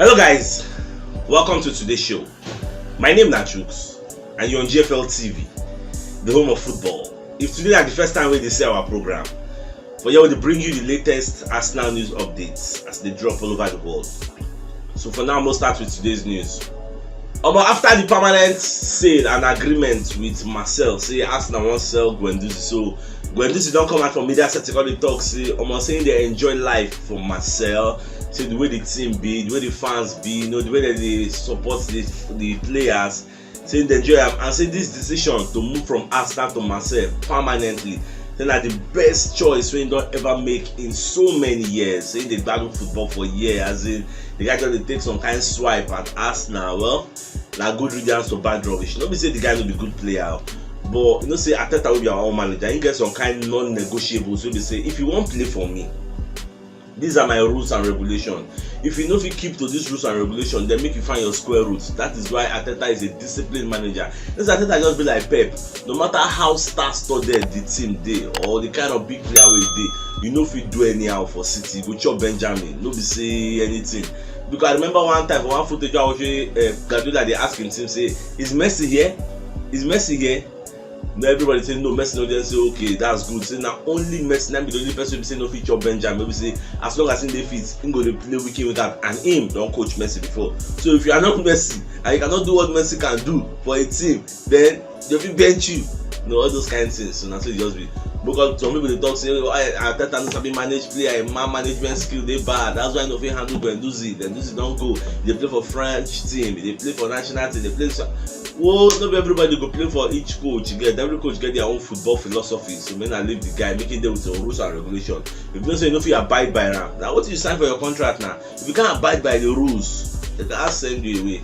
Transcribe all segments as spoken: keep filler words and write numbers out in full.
Hello guys, welcome to today's show. My name na Chuks and you're on G F L T V, the home of football. If today na the first time wey you dey see our program, for here we dey bring you the latest Arsenal news updates as they drop all over the world. So for now, we'll start with today's news. Omo, after the permanent sale and agreement with Marseille, say Arsenal wan sell Guendouzi. So Guendouzi don come out for media set to come dey talk say omo, say they enjoy life for Marseille. Say the way the team be, the way the fans be, you know, the way that they support the, the players, say they enjoy am, and say this decision to move from Arsenal to Marseille permanently, say na the best choice wey he don ever make in so many years. Say he dey gbadun football for years, as in the guy just dey take some kind swipe at Arsenal. Well, na good riddance to bad rubbish. No be say the guy no be good player o, but you know say Arteta wey be our own manager, he get some kind non-negotiables wey be say if you wan play for me, these are my rules and regulation. If you no fit keep to these rules and regulation, then make you find your square root. That is why Arteta is a disciplined manager. This Arteta just be like Pep. No matter how star-studded the team dey or the kind of big player wey dey, you no fit do anyhow for City. You go chop Benjamin, no be say anything. Because I remember one time for one footage I was showing, uh, Guardiola dey ask him team say, "Is Messi here? Is Messi here?" No, everybody say no, Messi no dey. Say okay, that's good. Say na only Messi na be the only person wey be say no fit chop Benjamin. Wey be say as long as he dey fit, he go dey play week in week out, and him don coach Messi before. So if you are not Messi and you cannot do what Messi can do for a team, then they fit bench you. You know, all those kind of things. So na so e just be. Because some people dey talk say, "Oh, I, Arteta no sabi manage player, him man management skill dey bad. That's why he no fit handle Guendouzi. Guendouzi don go. He dey play for French team. He dey play for national team. He dey play so." Well, no be everybody go play for each coach. You get, every coach get their own football philosophy. So make I leave the guy, make him dey with your rules and regulation. If you know say you no fit abide by am, na wetin you sign for your contract na. If you can't abide by the rules, they can send you away.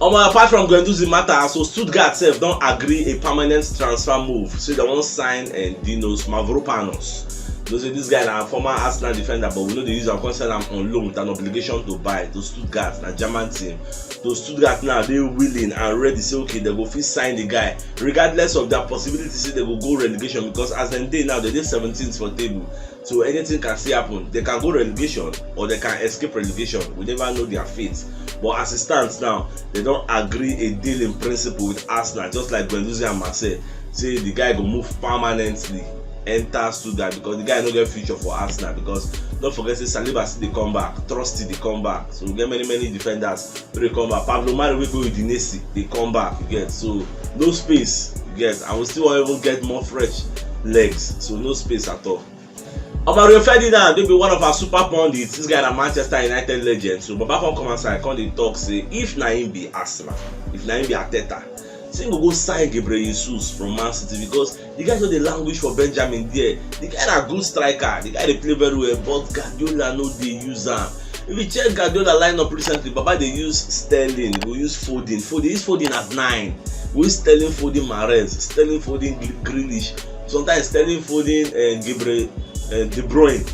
Omo, apart from Guendouzi matter, so Stuttgart sef don agree a permanent transfer move. So they wan sign, eh, Dinos Mavropanos. You know say this guy na former Arsenal defender, but we no dey use am come sell am on loan with an obligation to buy to Stuttgart, na German team. So Stuttgart now dey willing and ready, say okay, they go fit sign the guy regardless of their possibility say they go go relegation, because as dem dey now, they dey seventeenth for table. So anything can still happen. They can go relegation or they can escape relegation. We never know their fate. But as it stands now, they don agree a deal in principle with Arsenal, just like Guendouzi and Marseille. Say the guy go move permanently, enter Stuttgart, because the guy no get future for Arsenal. Because don't forget say Saliba still dey come back, Trust still dey come back. So we get many many defenders wey dey come back. Pablo Mari wey go Udinese dey come back. You get, so no space. You get, and we still wan even get more fresh legs. So no space at all. Omo, Rio Ferdinand, wey be one of our super pundits, this guy na Manchester United legend. So Baba come come outside, come dey talk say if na him be Arsenal, if na him be Arteta, say him go go sign Gabriel Jesus from Man City, because the guy just dey languish for Benjamin there. The guy na good striker, the guy dey play very well, but Guardiola no dey use am. If you check Guardiola lineup recently, Baba dey use Sterling, go use Foden. Foden, use Foden as nine. We use Sterling, Foden, Mahrez, Sterling, Foden, Gre- Grealish. Sometimes Sterling, Foden, uh, Gabriel, uh, De Bruyne.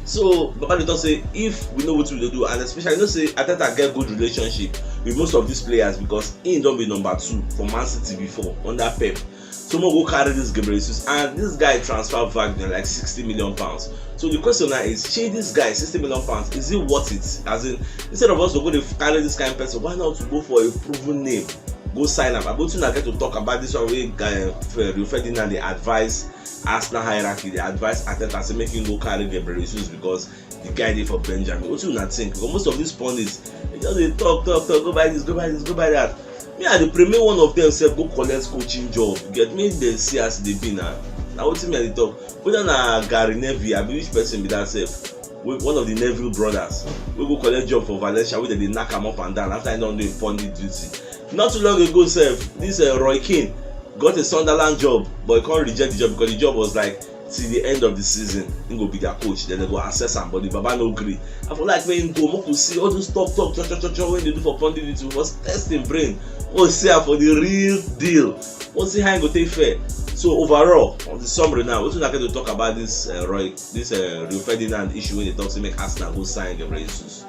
So Baba dey talk say if we know wetin we dey do, and especially you know say Arteta get good relationship with most of these players because he don be number two for Man City before under Pep. So mo go carry this Gabriel Jesus, and this guy transfer value na like sixty million pounds. So the question now is, shey this guy sixty million pounds, is it worth it? As in, instead of us to go dey carry this kind person, why not go for a proven name, go sign am? Abi wetin una get to talk about this one wey guy, uh, Rio Ferdinand dey advise Arsenal hierarchy, dey advise Arteta say make him go carry Gabriel Jesus because the guy dey for Benjamin? Wetin una think? Because most of these pundits, they just dey talk, talk, talk, go buy this, go buy this, go buy that. Me, I dey pray make one of them sef go collect coaching job. You get, make dem see as e dey be na. Na wetin me I dey talk. Whether na Gary Neville, abi which person be that sef? Wey, one of the Neville brothers, wey go collect job for Valencia, wey dem dey knack am up and down after he don do him pundit duty. Not too long ago sef, this, uh, Roy Keane got a Sunderland job, but he come reject the job because the job was like, till the end of the season, he go be their coach. Then they go assess am, but the Baba no gree. I for like make him go, make we see all those talk, talk, cho, cho, cho, cho wey dey do for punditry, we for test him brain. We see am for the real deal. We see how he go take fare. So overall, on the summary now, wetin I get to talk about this, uh, Roy, this, uh, Rio Ferdinand issue wey dey talk say make Arsenal go sign Gabriel Jesus?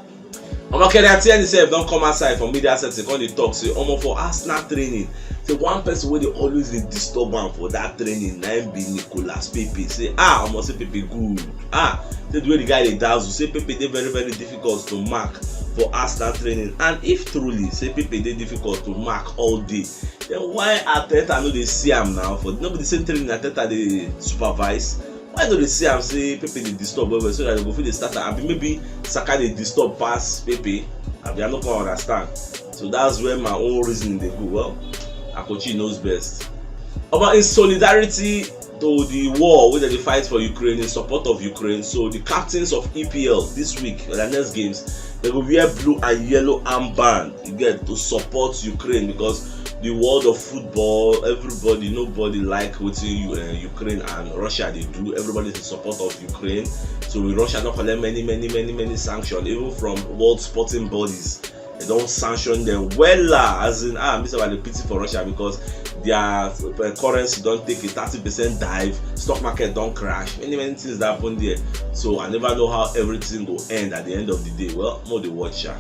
Omo, Kieran Tierney sef don come outside for media setting, come dey talk say, omo, for Arsenal training, say one person wey dey always dey disturb am for that training na him be Nicolas Pepe. Say, ah, omo, say Pepe good. Ah, say the way the guy dey dazzle, say Pepe dey very, very difficult to mark. for Arsenal training. And if truly say Pepe dey difficult to mark all day, then why Arteta no dey see am now? For no be the same training Arteta dey supervise? Why no dey see am say Pepe dey disturb well well, so that dem go fit dey start am? Abi maybe Saka dey disturb pass Pepe? Abi I no come understand. So that's where my own reasoning dey go. Well, Akochi knows best. Omo, in solidarity to the war wey dem dey fight for Ukraine, in support of Ukraine, so the captains of E P L this week, for their next games, dem go wear blue and yellow armband, you get, to support Ukraine, because the world of football, everybody, nobody like wetin U- uh, Ukraine and Russia dey do. Everybody is in support of Ukraine. So with Russia don collect many, many, many, many sanctions, even from world sporting bodies. Dem don sanction them wella, as in, ah, me sef I dey pity for Russia, because their uh, currency don take a thirty percent dive, stock market don crash, many, many things dey happen there. So I never know how everything go end at the end of the day. Well, make we dey watch sha.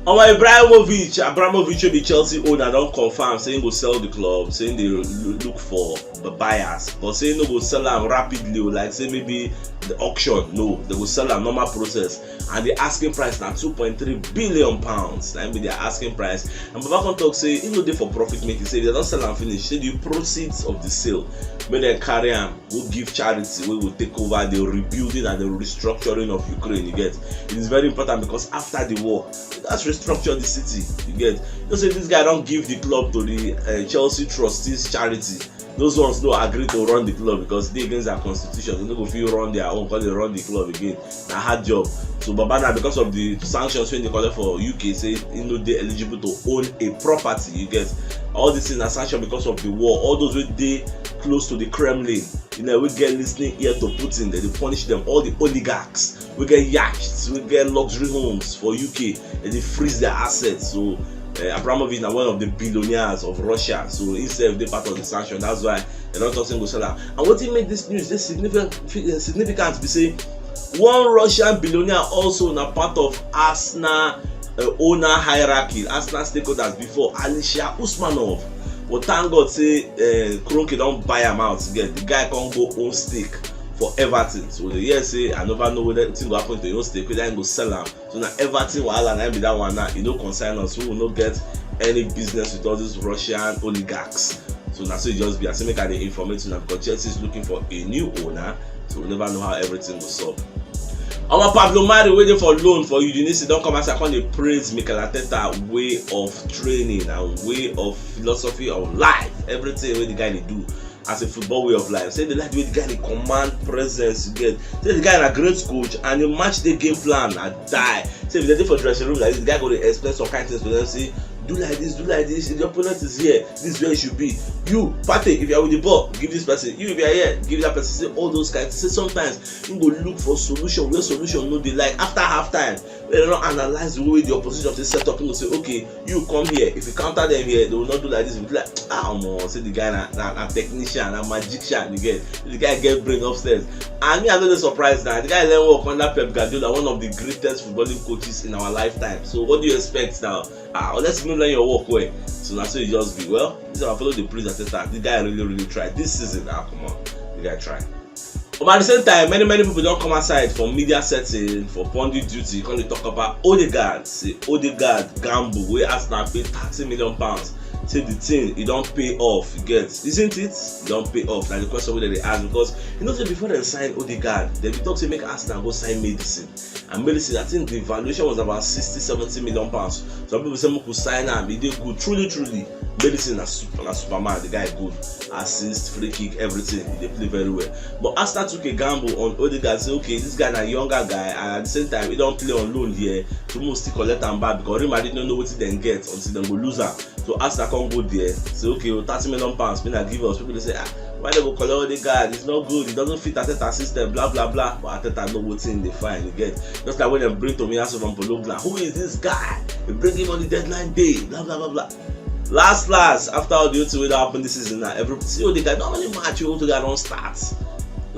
Omo, Ibrahimovic, Abramovich, wey be Chelsea owner, don confirm say he go sell the club, say he dey lo- look for b- buyers, but say he no go sell am rapidly o, like say maybe the auction. No, dem go sell am normal process, and the asking price na two point three billion pounds. Na im be their asking price. And Baba come talk say he no dey for profit making. Say if dem don sell am finish, say the proceeds of the sale, make dem carry am go give charity wey go take over the rebuilding and the restructuring of Ukraine. You get, it is very important, because after the war, that's restructure the city. You get, you know say this guy don give the club to the uh, Chelsea trustees charity. Those ones no agree to run the club because e dey against their constitution. Dem no go fit run their own, come dey run the club again. Na hard job. So Baba, na because of the sanctions wey dem collect for U K, say he no dey eligible to own a property. You get, all these things na sanction because of the war. All those wey dey close to the Kremlin, you know, wey get listening ear to Putin, dem dey punish them. All the oligarchs wey get yachts, wey get luxury homes for U K, dem dey freeze their assets. So uh, Abramovich na one of the billionaires of Russia, so he sef dey part of the sanction. That's why dem don talk say dem go sell am. And wetin make this news dey significant, significant be say one Russian billionaire also na part of Arsenal uh, owner hierarchy, Arsenal stakeholders before, Alisher Usmanov. But thank God say uh, Kroenke don buy am out. Get, the guy come go own stake for Everton. So dey hear say, I never know whether thing go happen to your own stake, whether he go sell am. So na Everton wahala na im be that one now. E no concern us. We will no get any business with all these Russian oligarchs. So na so e just be. I say make I dey informate una because Chelsea is looking for a new owner. So we never know how everything go sup. Our Pablo Mari, wey dey for loan for Udinese, don come outside come dey praise Mikel Arteta way of training and way of philosophy of life. Everything wey the guy dey do as a football way of life. Say the like the way the guy dey command presence, you get. Say the guy na great coach and he match the game plan na die. Say if they dey for dressing room like this, the guy go dey explain some kind things to them. Say, do like this, do like this. If the opponent is here, this is where you should be. You, Partey, if you are with the ball, give this person. You, if you are here, give that person. Say all those kind of things. Say sometimes you go look for solution where solution no dey, like after half time, when dem don analyze the way the opposition dey set up, you go say, okay, you come here. If you counter them here, they will not do like this. You be like, ah, omo, say the guy na, na, na technician, na magician, you get. The guy get brain upstairs. And me, I no dey surprised now. The guy learn work under Pep Guardiola, one of the greatest footballing coaches in our lifetime. So what do you expect now? Ah, unless you no learn your work well. So na so e just be. Well, this one I follow the praise Arteta. The guy really, really tried this season. Ah, come on, the guy tried. But at the same time, many, many people don come outside for media setting, for pundit duty, come dey talk about Odegaard. Say Odegaard gamble wey Arsenal pay thirty million pounds. Say the thing, e don pay off, you get, isn't it? E don pay off. Na the question wey dem dey ask, because you know say before dem sign Odegaard, dem bin talk say make Arsenal go sign Maddison. And Maddison, I think the valuation was about sixty, seventy million pounds. Some people say make we sign am, e dey good. Truly, truly, Maddison na super, na superman. The guy good, assist, free kick, everything. He dey play very well. But Arsenal took a gamble on Odegaard. Say, okay, this guy na younger guy, and at the same time, he don play on loan here. So we still collect am back because Real Madrid no know wetin dem get until dem go lose am. So Arsenal come go there, say, okay, oh, thirty million pounds, make una give us. People dey say, ah, why dem go collect Odegaard? It's not good. It doesn't fit Arteta system, blah, blah, blah. But Arteta know wetin dey find, you get. Just like when dem bring Tomiyasu from Bologna. Who is this guy? They bring him on the deadline day, blah, blah, blah, blah. Last, last, after all the thing wey don happen this season now, every, see Odegaard, how many match wey Odegaard don start?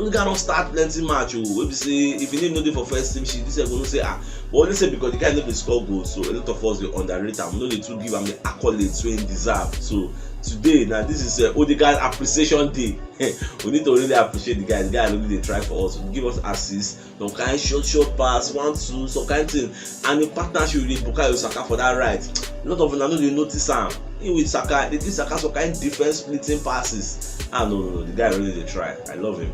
Odegaard don start plenty match o, wey be say if him name no dey for first team sheet, this guy go know say ah, but only say because the guy no dey score goals, so a lot of us dey underrate am, we no dey too give am the accolades wey him deserve. So today na this is uh, Odegaard appreciation day. We need to really appreciate the guy. The guy really dey try for us, give us assists, some kind short short pass, one two, some kind thing. And in partnership with Bukayo Saka for that right, a lot of una no dey notice am. He with Saka, they give Saka some kind defense splitting passes. Ah no no no, the guy really dey try. I love him.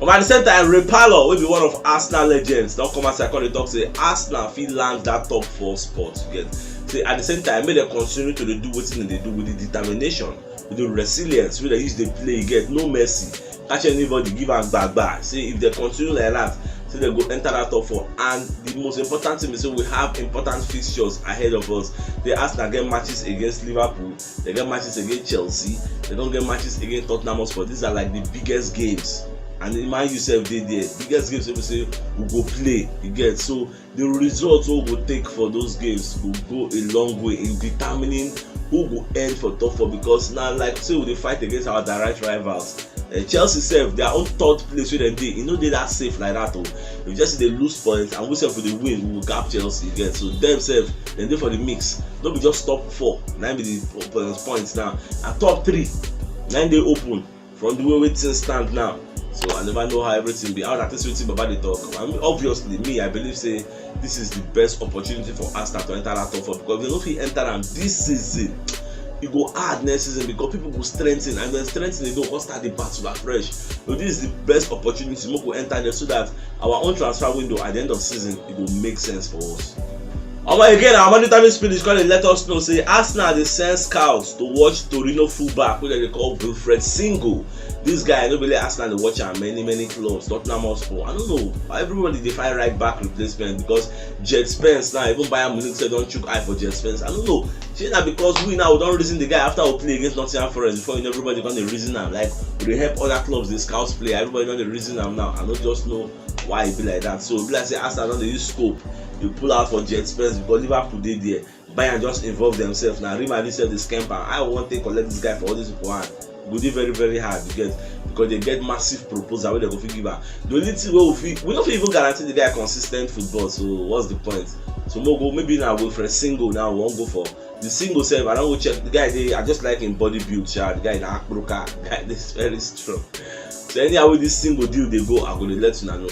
But at the same time, Ray Parlour, wey be one of Arsenal legends, don come outside come dey talk say Arsenal fit land that top four spot. You get say at the same time, make dem continue to dey do wetin dem dey do with the determination, with the resilience wey dem use dey play. You get no mercy, catch anybody, give am gbagba. Say if dem continue like that, say dem go enter that top four. And the most important thing be say we have important fixtures ahead of us. The Arsenal get matches against Liverpool, they get matches against Chelsea, they don get matches against Tottenham Hotspur. These are like the biggest games. And the Man U sef dey there, biggest games wey be say we go play. You get so the results wey we go take for those games go go a long way in determining who go end for top four, because na like say we dey fight against our direct rivals. Uh, Chelsea sef, their own third place wey dem dey, e no dey that safe like that o. If Chelsea dey lose points and we sef we dey win, we go gap Chelsea. You get so dem sef, dem dey for the mix. No be just top four na be the points now, na top three na dey open from the way wey things stand now. So I never know how everything be. How that is wetin Baba dey talk. I mean, obviously, me, I believe say this is the best opportunity for Arsenal to enter that top four, because if they no fit enter am this season, e go hard next season because people go strengthen, and then strengthen again, we come start the battle afresh. So this is the best opportunity make we enter there so that our own transfer window at the end of season, e go make sense for us. Omo, again, our Monday Time Spirit come dey let us know say Arsenal dey send scouts to watch Torino fullback wey dem dey call Wilfred Singo. This guy, no be like Arsenal dey watch am many many clubs, Tottenham Hotspur. I don't know. Everybody dey find right back replacement because Djed Spence now, even Bayern Munich sef don chook eye for Djed Spence. I don't know. Shey na because we now, we don reason the guy after we play against Nottingham Forest before, you know, everybody come dey reason am. Like, we dey help other clubs dey scout player. Everybody don dey reason am now. I no just know why e be like that. So e be like say Arsenal don dey use scope, dey pull out for Djed Spence because Liverpool dey there. Bayern just involve themselves. Na Real Madrid sef dey scamp am. How we wan take collect this guy for all these people hand? E go dey very very hard, you get, because they get massive proposal wey dem go fit give am. The only thing wey we fit, we no fit even guarantee the guy consistent football. So what's the point? So mo go, maybe na Wilfred Singo now we wan go for. The Singo sef, I don go check the guy dey, I just like him body build sha. The guy na akpruka, the guy dey very strong. So anyhow wey this Singo deal dey go, I go dey let una know.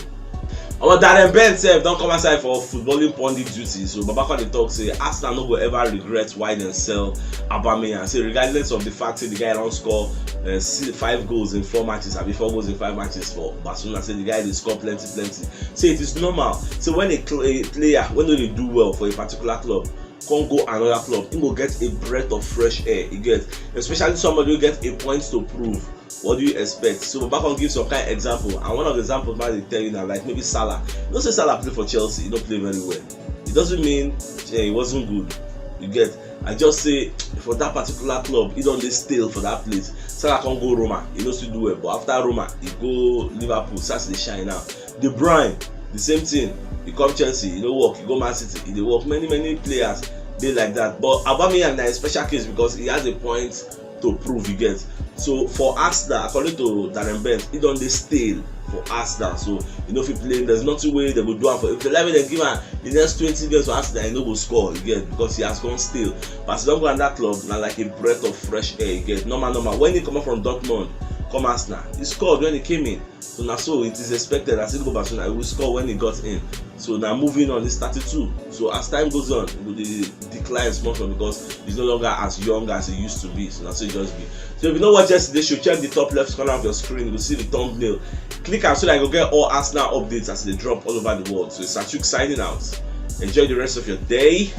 Omo, Darren Bent sef don come outside for footballing pundit duty. So Baba come dey talk say Arsenal no go ever regret why dem sell Aubameyang. Say regardless of the fact say the guy don score uh, five goals in four matches, abi four goals in five matches for Barcelona. Say the guy dey score plenty plenty. Say it is normal. Say when a, cl- a player wey no dey do well for a particular club come go another club, he go get a breath of fresh air. You get, especially somebody who get a point to prove. What do you expect? So Baba come give some kind example, and one of the examples man dey tell you na like maybe Salah. You know say Salah play for Chelsea, he no play very well. It doesn't mean eh, he wasn't good. You get? I just say for that particular club, he don dey stale for that place. Salah come go Roma, he no still do well. But after Roma, he go Liverpool, start to dey shine now. De Bruyne, the same thing. He come Chelsea, he no work. He go Man City, he dey work. Many many players dey like that. But Aubameyang na a special case because he has a point to prove, you get. So for Arsenal, according to Darren Bent, he don dey stale for Arsenal. So you no fit play. There's nothing wey dem go do am for. If the level dem give am the next twenty games for Arsenal, he no go score, you get, because he has gone stale. But as he don go another club, na like a breath of fresh air, you get. Normal normal. When he comot from Dortmund, come Arsenal, he scored when he came in. So na so it is expected as he go Barcelona, he will score when he got in. So now moving on, he's thirty-two. So as time goes on, he will de- decline small small because he's no longer as young as he used to be. So that's what it just be. So if you know what yesterday show, check the top left corner of your screen. You will see the thumbnail. Click am so that you go get all Arsenal updates as they drop all over the world. So it's Achuk signing out. Enjoy the rest of your day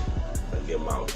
and get out.